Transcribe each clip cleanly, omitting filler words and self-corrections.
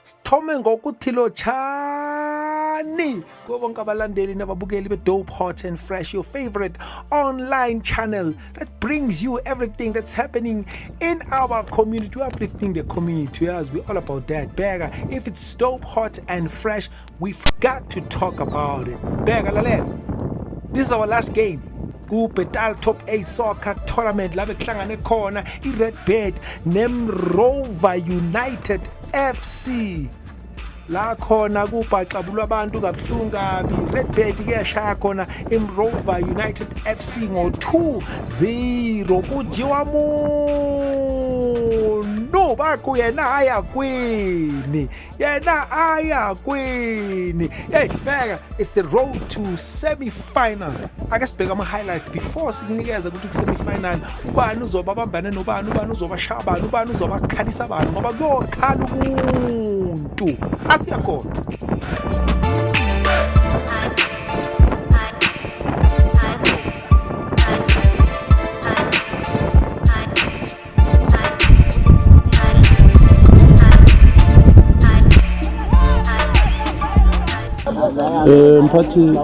Sithome ngokuthi lotshani kubo bonke abalandeli nababukeli be-Dope Hot and Fresh, your favorite online channel that brings you everything that's happening in our community. We're uplifting the community. Yes, we're all about that. Bheka, if it's dope, hot and fresh, we've got to talk about it. Bheka, lalela. This is our last game. Ku-Betal Top 8 Soccer Tournament la bekuhlangane khona i-Red Bird neMrova United FC la khona kubhaxabulwa abantu kabuhlungu kabi. Red Bird kuyashaya khona iMrova United FC ngo-2-0. Kujiwa muntu baku yena aya kwini, yena aya kwini. Hey, bheka, it's the road to semi-final. Ake sibheke ama-highlights before sikunikeza ukuthi ku-semi-final ubani uzoba bambane nobani, ubani uzobashaya bani, ubani uzobakhalisa bani, ngoba kuyokhala umuntu. Asiyakhona. Mphathi,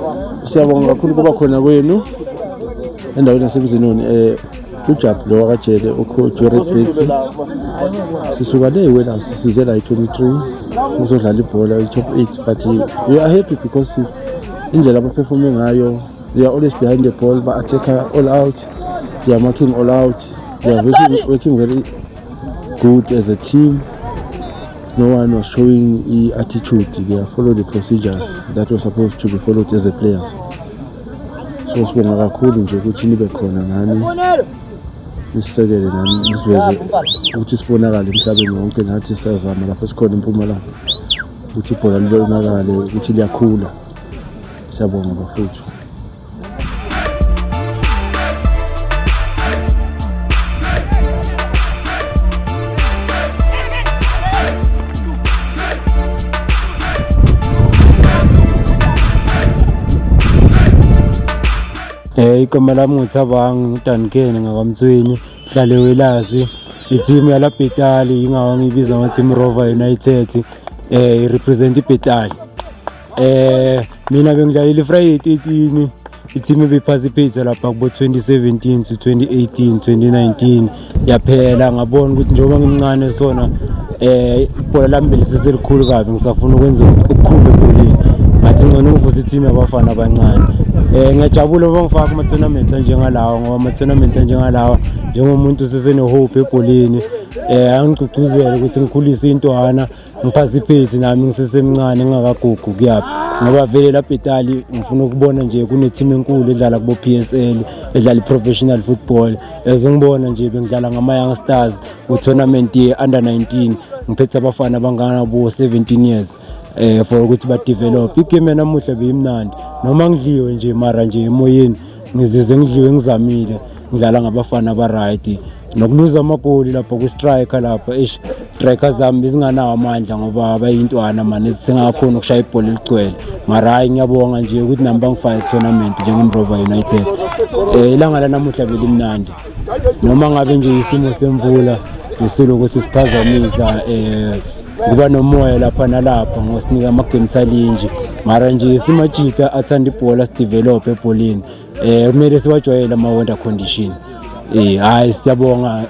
siyabonga kakhulu kuba khona kwenu endaweni yaseMzinoni. Ujabu lo wakajele ucoach we-Red Birds, sisuka le Wellers size la i-23 uzodlala ibhola i-top 8, but we are happy because indlela abaperforme ngayo, they are always behind the ball, ba-attack all out, they are marking all out, they are working very good as a team. No one was showing the attitude. They are follow the procedures that were supposed to be followed as a players. So sibonga kakhulu nje ukuthi nibe khona nani, nisisekele nani, nisiveze ukuthi sibonakale emhlabeni wonke. Nathi siyazama lapho sikhona eMpumalanga ukuthi ibhola libonakale ukuthi liyakhula. Siyabonga bafowethu. Igama lami nguThabang uDuncan ngakwaMthweni, hlale Welazi. I-team yalapha yingakho ngiyibiza ngokuthi Mrova United, i-represent iBhetali. Mina bengidlalile iFriday 13, i-team ebeparticipate lapha kubo 2017 to 2018, 2019 yaphela. Ngabona ukuthi njengoba ngimncane sona, ibhola lami beliseselikhulu kabi, ngisafuna ukwenza okukhulu ebholeni, ngathi ngcono ngivuse i-team yabafana abancane. Ngiyajabula uma ngifaka kuma-tournament anjengalawa, ngoba ama-tournament anjengalawa, njengomuntu sesene-hope ebholeni, angigcugcuzele ukuthi ngikhulise intwana, ngiparticipate nami ngisesemncane, ngingakagugu kuyaphi, ngoba vele lapha eTali ngifuna ukubona nje kune-team enkulu edlala kubo PSL, edlala i-professional football. Ezongibona nje bengidlala ngama-young stars ku-tournament ye-under 19, ngiphethe abafana abangana bo 17 years for ukuthi ba-develop igame. Yanamuhla beyimnandi noma ngidliwe nje, mara nje emoyeni ngizizwe ngidliwe ngizamile, ngidlala ngabafana aba-right, nokuluza amagoli lapha ku-striker lapha, eish, striker zami bezinganawo amandla ngoba bayintwana mani, singakhona ukushaya ibhola eligcwele. Mara hhayi, ngiyabonga nje ukuthi nami bangifake tournament njengeMrova United. Ilanga lanamuhla belimnandi noma ngabe nje isimo semvula besilokhu sisiphazamisa, kuba nomoya lapha nalapha ngosinika ama-game challenge, mara nje simajita athanda ibhola, sidevelop ebholeni, kumele siwajwayele ama-weather condition. Hhayi, siyabonga,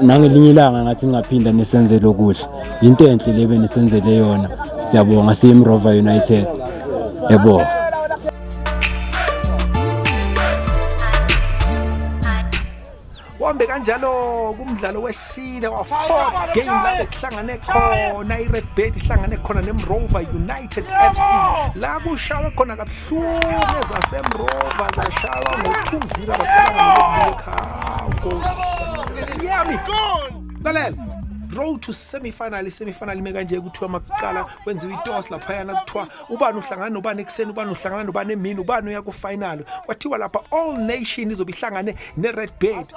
nangelinye ilanga ngathi ngingaphinda nisenzele okuhle. Into enhle le benisenzele yona, siyabonga siyiMrova United, yebo. Wambe kanjalo kumdlalo wesine wa fourth game la bekuhlangane khona iRed Bird ihlangane khona neMrova United FC, la kushawe khona kabuhlungu ezaseMrova, zashaywa ngo-2-0, abatholanga nokubika. Nkosi yami, lalela, road to semi-final. I-semi-final ime kanje: kuthiwa makuqala kwenziwa itoss laphayana, kuthiwa ubani uhlangana nobani ekuseni, ubani uhlangana nobani emini, ubani uya ku-final. Kwathiwa lapha All Nation izobe ihlangane ne-Red Bird.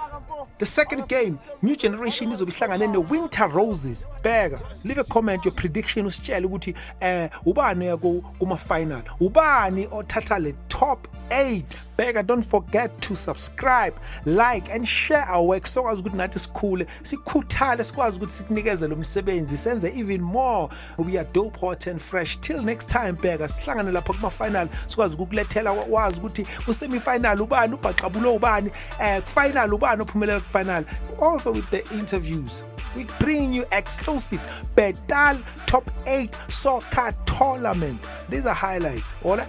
The second game, New Generation izobe ihlangane ne-Winter Roses. Bheka, leave a comment, your prediction, usitshele ukuthi ubani uya kuma-final, ubani othatha le top 8. Bheka, don't forget to subscribe, like and share our work, sokwazi ukuthi nathi sikhule, sikhuthale, sikwazi ukuthi sikunikeze lo msebenzi, senze even more. We are dope, hot and fresh. Till next time, bheka, sihlangane lapha kuma final, sikwazi ukukulethela, wazi ukuthi ku semi final ubani ubhaqabulo, ubani final, ubani ophumelela ku final. Also with the interviews, we bring you exclusive Betal Top 8 Soccer Tournament. These are highlights. All right.